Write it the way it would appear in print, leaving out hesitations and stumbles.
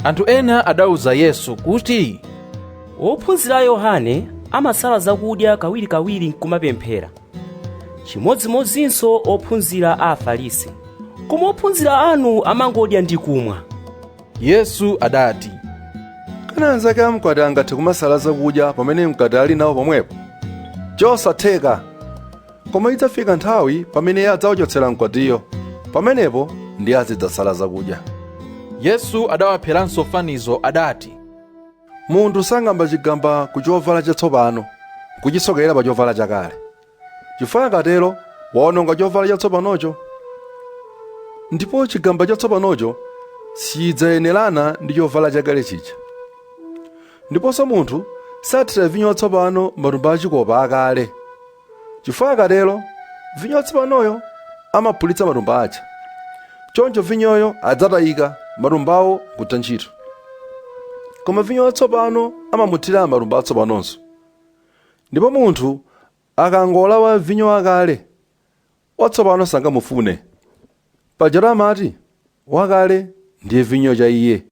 Anthu ena adauza Yesu kuti, Ophunzira a Yohane amasala zakudya kawirikawiri nkumapemphera, chimodzimodzinso ophunzira a Afarisi. Koma ophunzira anu amangodya ndi kumwa. Yesu adati, Kani anzake a mkwati angathe kumasala zakudya pamene mkwati ali nawo pomwepo? Chosatheka! Koma idzafika nthawi pamene adzawachotsera mkwatiyo, pamenepo ndiye azidzasala zakudya. Yesu adawapheranso fanizo adati, Munthu sang'amba chigamba ku chovala chatsopano kuchisokera pa chovala chakale, chifukwa akatero waononga chovala chatsopanocho, ndipo chigamba chatsopanocho sichidzayenerana ndi chovala chakale chija. Ndiponso munthu sathira vinyo watsopano matumba achikopa akale, chifukwa akatero vinyo watsopanoyo amaphulitsa matumba aja. Choncho vinyoyo adzatayika, matumbawo nkutha ntchito. Koma vinyo watsopano amamuthira matumba atsopanonso. Ndipo munthu akangolawa vinyo wakale, watsopano sangamufune. Pajatu amati, wakale ndiye vinyo cha iye.